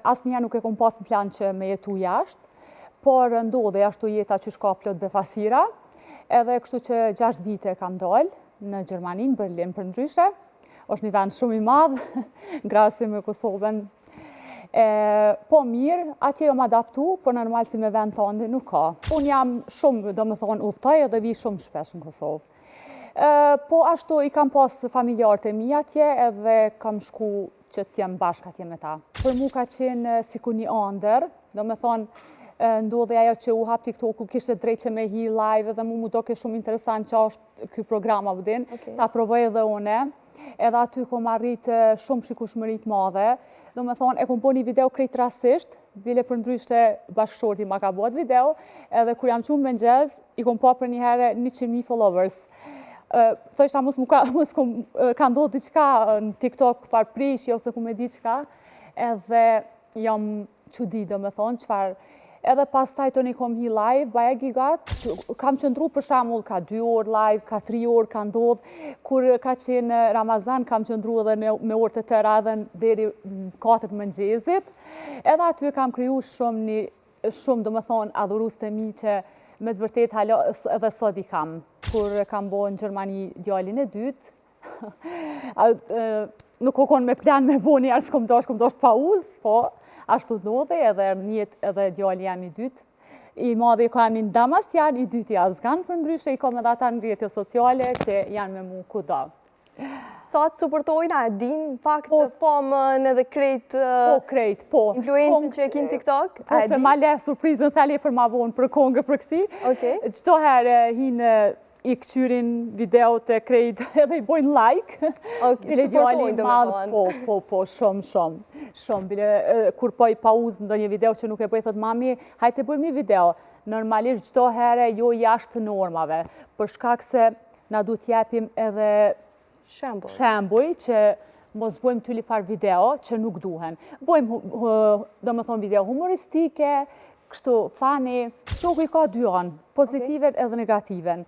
Asnjëherë nuk e kom pas në plan që me jetu jashtë, por ndodhe ashtu jeta që shka plot befasira, edhe kështu që 6 vite kam dalë në Gjermani, në Berlin për ndryshe. Është një vend shumë i madh, në krahasim me Kosovën. Po mirë, atje jam adaptu, por normal si me vend tëndin nuk ka. Unë jam shumë, do me thonë, udhëtoj edhe vi shumë shpesh në Kosovë. Po ashtu i kam pas familjarët e mi atje edhe kam shku që t'jem bashkë atje me ta. Për mu ka qenë sikur një andër, do me thonë, ndodhi ajo që u hap TikToku, kishte drejt që me hi live edhe mu doke shumë interesant që është ky program, a din, ta provoj edhe une. Edhe aty kom arrit shumë shikueshmëri të madhe. Do me thonë, e kom bo një video krejt rastisht, bile për ndryshe bashkëshorti ma ka bo atë video, edhe kur jam çu në mëngjes, i kom pa për një herë 100.000 followers. Thojsha mos, mos kom, ka ndodhë diçka në TikTok, far prishje ose ku me di çka, edhe jam çudi, do me thonë, çfarë. Edhe pastaj të një kom hi live, baja gigat, kam qëndru për shembull ka 2 orë live, ka 3 orë ka ndodhë, kur ka qenë Ramazan kam qëndru edhe me orë të tëra edhe deri në 4 të mëngjezit, edhe aty kam kriju shumë një, shumë do me thonë, adhurus të mi që me të vërtet hala edhe sot i kam. Kur kam bo në Gjermani djalin e dytë, nuk o konë me plan me bo një arë s'kom dash, kom dash pauzë, po ashtu ndodhi edhe njet edhe djali jam i dytë. I madhi ka emrin Damasjan, i dyti Azgan, për ndryshe i kom edhe ata në rrjetet sociale që janë me mu kudo. Sa të suportojnë, a din pak të famën edhe krejt Po, krejt, po. influencën që e kin TikTok? Po, se ma le surprizën, thali për ma vonë, për kongë, për kësi. Çdo herë hinë i këqyrin videot e krejt edhe i bojnë like. Bile djali i madh, po, po, po, shumë, shumë, shumë. Bile, kur po i pauzë ndonjë video që nuk e bëj, thot mami, hajte bëjmë një video. Normalisht çdo herë jo jashtë normave, për shkak se na du t'jepim edhe shembuj, shembuj që mos bojmë tyli far video që nuk duhen. Bojmë, do me thonë, video humoristike, kështu funny. TikToku i ka dy anë, pozitiven edhe negativen.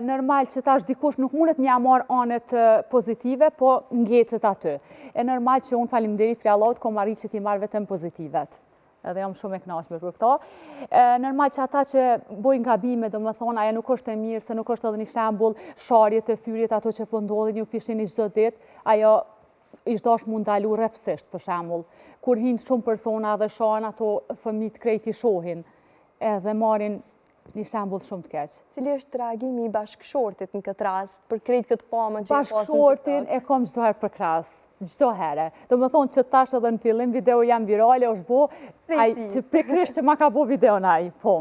Normal që tash dikush nuk mundet m'ja marrë anët pozitive, po ngecet aty. E normal që unë faleminderit për Allahut kom arrit që t'i marrë vetëm pozitivet. Edhe jam shumë e kënaqshme për këto. Normal që ata që bojnë gabime, do më thonë, ajo nuk është e mirë, se nuk është edhe një shembull, sharjet e fyrjet, ato që po ndodhin, ju pishini çdo ditë, ajo ish dash mu ndalu rrepsisht, për shembull. Kur hinë shumë persona dhe shahen ato fëmijët krejt i shohin, edhe marrin një shembull shumë të keq. Cili është reagimi i bashkëshortit në këtë rast për krejt këtë famën që e pasën Bashkëshortin e kom çdo herë përkras, çdo herë. Do më thonë që tash edhe në fillim video jam virale, është bo, ai që pikërisht që ma ka bo videon ai, po.